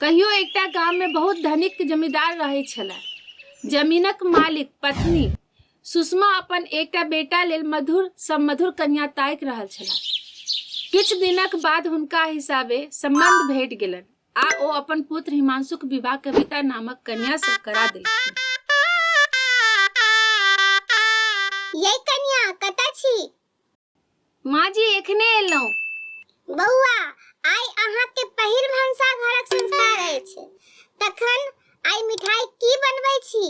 कहियो एकटा गाममे बहुत धनिक जमींदार रहै छलै। जमीनक मालिक पत्नी सुषमा अपन एकटा बेटा लेल मधुर सँ मधुर कन्या ताकि रहल छलाह। किछु दिनक बाद हुनका हिसाबे संबंध भेट गेलनि आ ओ अपन पुत्र हिमांशुक विवाह कविता नामक कन्या सँ करा देलखिन। यै कन्या, कतऽ छी? माँ जी, एखने एलहुँ। बौआ, आइ अहाँके पहिल भनसा घरक संस्कार अछि, तखन आइ मिठाई की बनबै छी?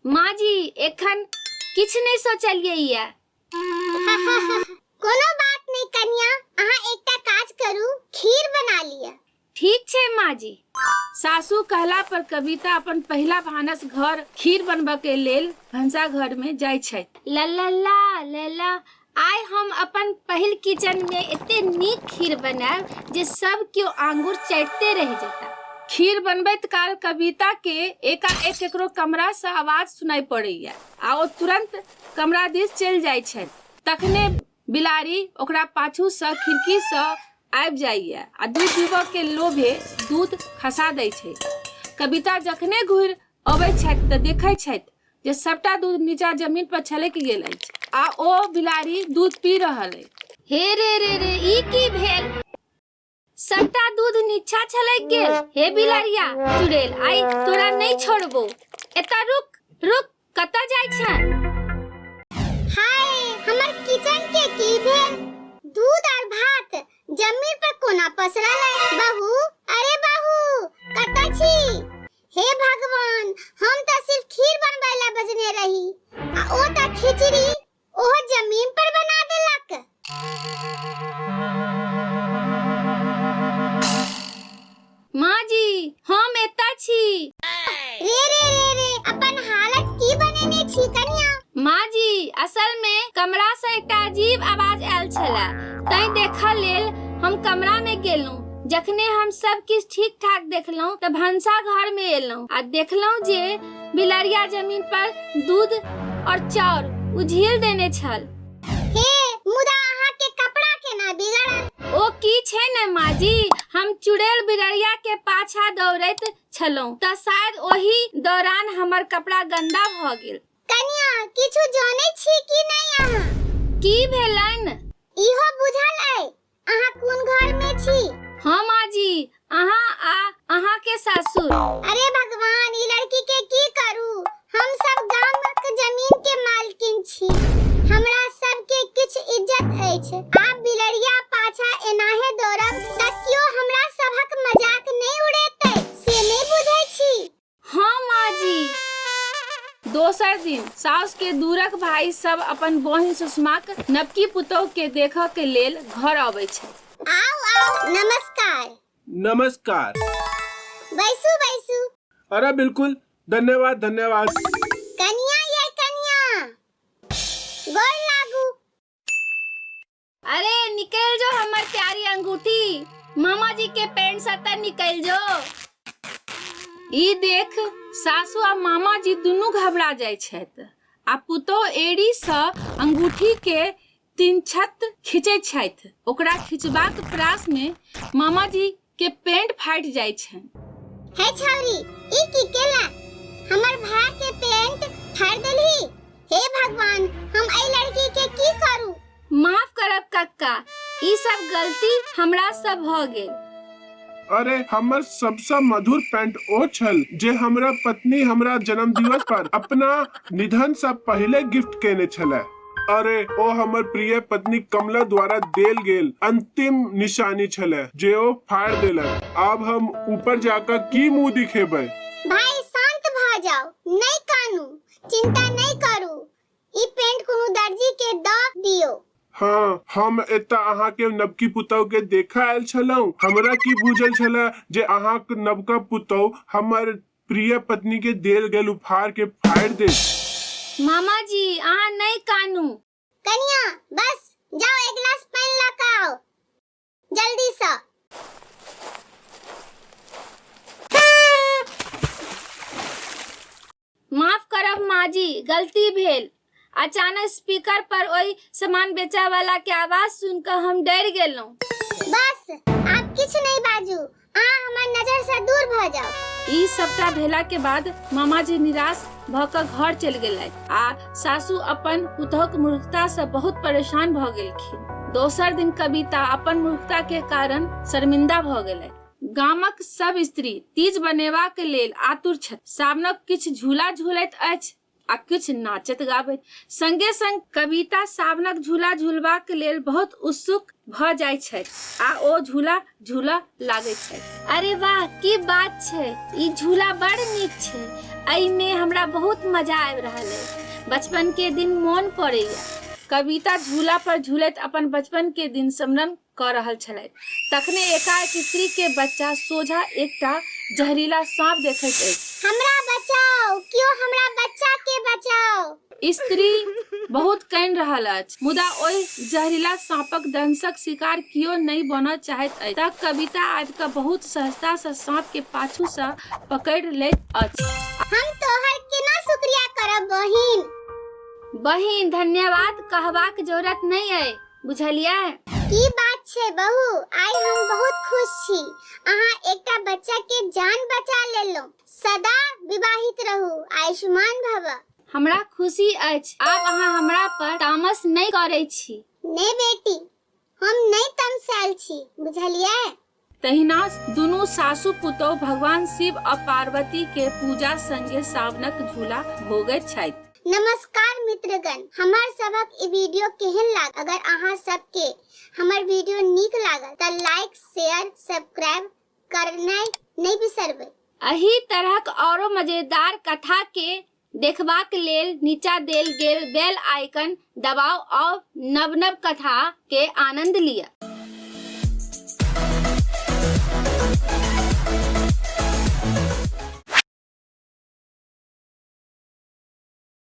माँ जी, एखन किछु नहि सोचलियै ये। कोनो बात नहि कन्या, अहाँ एकटा काज करू, खीर बना लिअ। ठीक छै माँ जी। सासू कहला पर कविता अपन पहिला भानस घर खीर बनबऽ के लेल भनसा घर में जाइ छथि। ला ला ला ला ला, आइ हम अपन पहिल किचन में एते नीक खीर बनायब जे सब केओ आंगुर चाटिते रहि जेता। खीर बनबैत काल कविता के एकाएक केकरो कमरा सँ आवाज सुनाइ पड़ैया आ ओ तुरंत कमरा दिस चलि जाइ छथि। तखने बिलाड़ि ओकरा पाछू सँ खिड़की सँ आबि जाइए आ दूध पीबऽ के लोभे दूध खसा दै छै। कविता जखने घुरि अबै छथि तऽ देखै छथि जे सभटा दूध नीचा जमीन पर छलकि गेल अछि आ ओ बिलाड़ि दूध पी रहल अछि। हे रे रे रे, ई की भेल? सबटा दूध नीचा छलकि गेल। हे बिलरिया चुड़ैल, आइ तोरा नहि छोड़बो। एतऽ रुक, रुक, कतऽ जाइ छें? हाय, हमर किचन के की भेल? दूध और भात जमीन पर कोना पसरल है? बहू, अरे बहू, कतऽ छी? हे भगवान, हम तऽ सिर्फ खीर बनबै ला बजने रही आ ओ तऽ खिचड़ी ओहो जमीन पर बना देलक। माँ जी, हम एतऽ छी। रे रे रे रे, अपन हालत की बनेने छी कनिया? माँ जी, असल में कमरा से एकटा अजीब आवाज आयल छले, तैं देखऽ लेल हम कमरा में गेलहुँ। जखने हम सब किछु ठीक ठाक देखलहुँ तऽ भनसा घर में एलहुँ आ देखलहुँ जे बिलरिया जमीन पर दूध और चाउर उझिल देने छल। हे, मुदा अहाँ के कपड़ा केना बिगड़ल? ओ की छै ने माँ जी, हम चुड़ैल बिलरिया के पाछा दौड़ैत छलहुँ तऽ शायद ओही दौरान हमर कपड़ा गंदा भऽ गेल। कनिया, किछु जानै छी कि नहि अहाँ? की भेलनि? इहो बुझल अइ अहाँ कोन घर में छी? हाँ माँ जी, अहाँ आ अहाँ के सासुर। अरे भगवान, ई लड़की के की करू? हम सब गामक जमीन के मालकिन छी, हमरा सब के किछु इज्जत अछि। आब बिलरिया पाछा एनाहे दौड़ब त कियो हमरा सभक मजाक नहि उड़ेतै, से नहि बुझै छी? हाँ माँ जी। दोसर दिन साउस के दूरक भाई सब अपन बहिन सुषमाक नवकी पुतोह के देखऽ के लेल घर अबै छै। आउ आउ, नमस्कार। नमस्कार। बैसू बैसू। अरे बिल्कुल, धन्यवाद धन्यवाद। कनिया ये कनिया, गोर लागू। अरे निकल जो हमर प्यारी अंगूठी, मामा जी के पैंट से त निकल जो। ई देख सासू आ मामा जी दुनू घबरा जाय छथि आ पुतोह एड़ी से अंगूठी के तीन छत खींचै छथि। ओकरा खींचबाक प्रयास में मामा जी के पेंट फाटि जाइ छनि। हे छौरी, ई की केला? हमर भाय के पेंट फाड़ि देलही? हे भगवान, हम एहि लड़की के की करू? माफ करब कक्का, ई सब गलती हमरा से भ गेल। अरे हमर सबसँ मधुर पैंट ओ छल जे हमरा पत्नी हमरा जन्मदिवस पर अपना निधन सँ पहिले गिफ्ट केने छलै। अरे ओ हमर प्रिय पत्नी कमला द्वारा देल गेल अंतिम निशानी छलै जे ओ फाड़ देलक। आब हम ऊपर जाकऽ की मुंह दिखेबै? भाई शांत भऽ जाउ, नहि कानू, चिंता नहि करू, ई पेंट कोनो दर्जी के दऽ दियौ। हाँ, हम एतऽ अहाँके नवकी पुतहु के देखऽ आयल छलहुँ। हमरा की बूझल छलए जे अहाँक नवका पुतहु हमर प्रिय पत्नी के देल गेल उपहार के फाड़ि देत। मामा जी, अहाँ नहि कानू। कनिया, बस जाओ एक गिलास पानि लऽ कऽ आउ जल्दी सँ। माफ करब माँ जी, गलती भेल। अचानक स्पीकर पर ओहि सामान बेचऽ वाला के आवाज सुनि कऽ हम डरि गेलहुँ। बस आब किछु नहि बाजू। अहाँ हमर नजर से दूर भऽ जाउ। ई सबटा भेला के बाद मामाजी निराश भऽ कऽ घर चलि गेलथि आ सासु अपन पुतहुक मूर्खता से बहुत परेशान भऽ गेलखिन। दोसर दिन कविता अपन मूर्खता के कारण शर्मिंदा भऽ गेलथि। गामक सब स्त्री तीज बनेबाक लेल आतुर छथि। सावनक किछु झूला झूलैत अछि आ किछु नाचैत गाबैत। संगे संग कविता सावनक झूला झूलबाक लेल बहुत उत्सुक भऽ जाइत छथि आ ओ झूला झूलऽ लागैत छथि। अरे वाह, की बात छै, ई झूला बड़ नीक छै, एहिमे हमरा बहुत मजा आबि रहल अछि, बचपन के दिन मोन पड़ैया। कविता झूला पर झूलैत अपन बचपन के दिन स्मरण कऽ रहल छलथि, तखने एकाएक स्त्री के बच्चा सोझा एकटा जहरीला साँप देखैत अछि। हमरा बचाउ, केओ हमरा बच्चा के बचाउ। स्त्री बहुत कानि रहल अछि, मुदा ओहि जहरीला साँपक दंशक शिकार कियो नहि बनऽ चाहैत अछि। तऽ कविता आबि कऽ बहुत सहजता सँ साँप के पाछू सँ पकड़ि लैत अछि। हम तोहर केना शुक्रिया करब बहिन? बहिन, धन्यवाद कहबाक जरूरत नहि अइ। बुझलियै? की बात छै बहू, आइ हम बहुत खुश छी। अहाँ एकटा बच्चा के जान बचा लेलहुँ। सदा विवाहित रहू, आयुष्मान भव। हमरा खुशी अछि, आब अहाँ हमरा पर तामस नहि करै छी। नहि बेटी, हम नहि तमसायल छी, बुझलियै? तहिना दुनू सासु पुतोहु भगवान शिव आ पार्वती के पूजा संगे सावनक झूला भोगैत छथि। नमस्कार मित्रगण, हमर सभक ई वीडियो केहन लागल? अगर अहाँ सबके हमर वीडियो नीक लागल त लाइक, शेयर, सब्सक्राइब करनाइ नहि बिसरबै। एहि तरहक औरो मजेदार कथा के देखबाक लेल नीचा देल गेल बेल आइकन दबाउ और नव-नव कथा के आनंद लिअ।